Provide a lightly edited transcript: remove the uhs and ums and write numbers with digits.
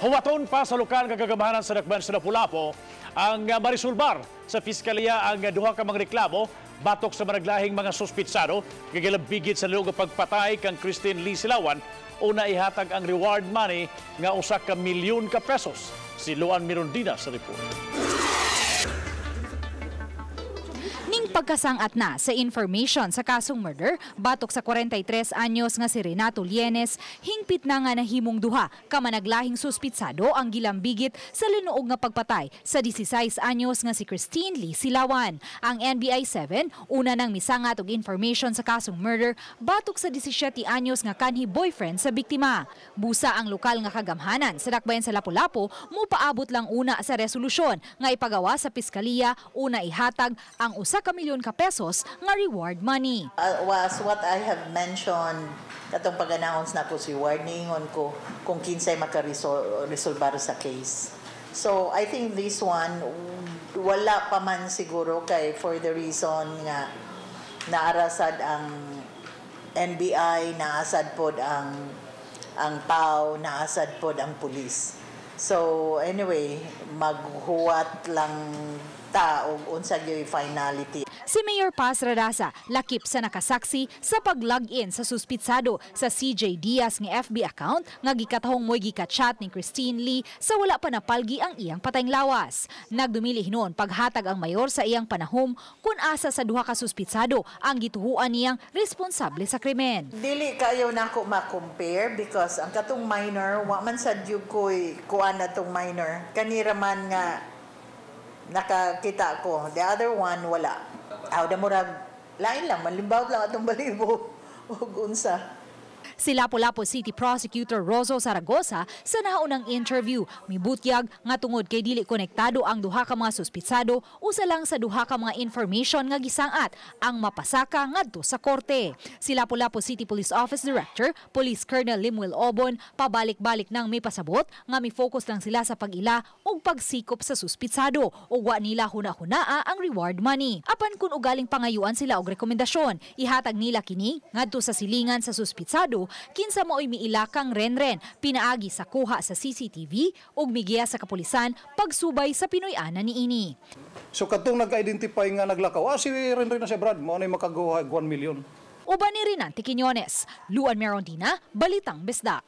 Huwaton pa sa lokal nga kagamhanan sa Dakbayan sa Lapu-Lapu ang marisulbar sa piskaliya ang duha ka mga reklamo batok sa managlahing mga suspitsado nga gilambigit sa linog pagpatay kang Christine Lee Silawan, una ihatag ang reward money nga 1 ka milyon ka pesos. Si Luan Mirondina sa report. Ning pagkasangat na sa information sa kasong murder, batok sa 43 anyos nga si Renato Lienes, hingpit na nga nahimong duha kamanaglahing suspitsado ang gilambigit sa linuog nga pagpatay sa 16 anyos nga si Christine Lee Silawan. Ang NBI 7, una nang misangat og information sa kasong murder batok sa 17 anyos nga kanhi boyfriend sa biktima. Busa ang lokal nga kagamhanan sa Dakbayan sa Lapu-Lapu mupaabot lang una sa resolusyon nga ipagawa sa piskaliya una ihatag ang 1 ka milyon ka pesos nga reward money. Was what I have mentioned katong pag-announce na ko si warningon ko kung kinsay makaresolbar sa case. So I think this one wala pa man siguro kay for the reason nga naarasad ang NBI, naasad pod ang PAO, naasad pod ang police. So anyway, maghuwat lang ta og unsa gyud finality. Si Mayor Paz Radaza lakip sa nakasaksi sa pag-login sa suspitsado sa CJ Diaz nga FB account nga gikatahong mo'y gika-chat ni Christine Lee sa wala pa napalgi ang iyang patayng lawas. Nagdumili hinuon paghatag ang mayor sa iyang panahom kung asa sa duha ka suspitsado ang gituhuan niyang responsable sa krimen. Dili kayo nako ma-compare because ang katong minor wa man sad jud ko'y kuan na tong minor. Kanira man nga nakakita ko. The other one wala. Aw da murag lain lang, manlimbaw lang atong balibo ug unsa. Si Lapu-Lapu City Prosecutor Roso Zaragoza sa nahaunang interview, mibutyag nga tungod kay dili konektado ang duha ka mga suspitsado, usa lang sa duha ka mga information nga gisangat ang mapasaka ngadto sa korte. Si Lapu-Lapu City Police Office Director, Police Colonel Limuel Obon, pabalik-balik nang may pasabot nga mi-focus lang sila sa pag-ila ug pagsikop sa suspitsado ug wa nila huna-hunaa ang reward money. Apan kung ugaling pangayuan sila og rekomendasyon, ihatag nila kini ngadto sa silingan sa suspitsado kinsa maoy miilakang Renren pinaagi sa kuha sa CCTV ug migiya sa kapulisan pagsubay sa Pinoy-ana niini. So kadtong nag-identify nga naglakaw, si Renren na si Brad, mao na makagawa 1 million. Uban ni Rinante Quiñones, Luan Merondina, Balitang Bisdak.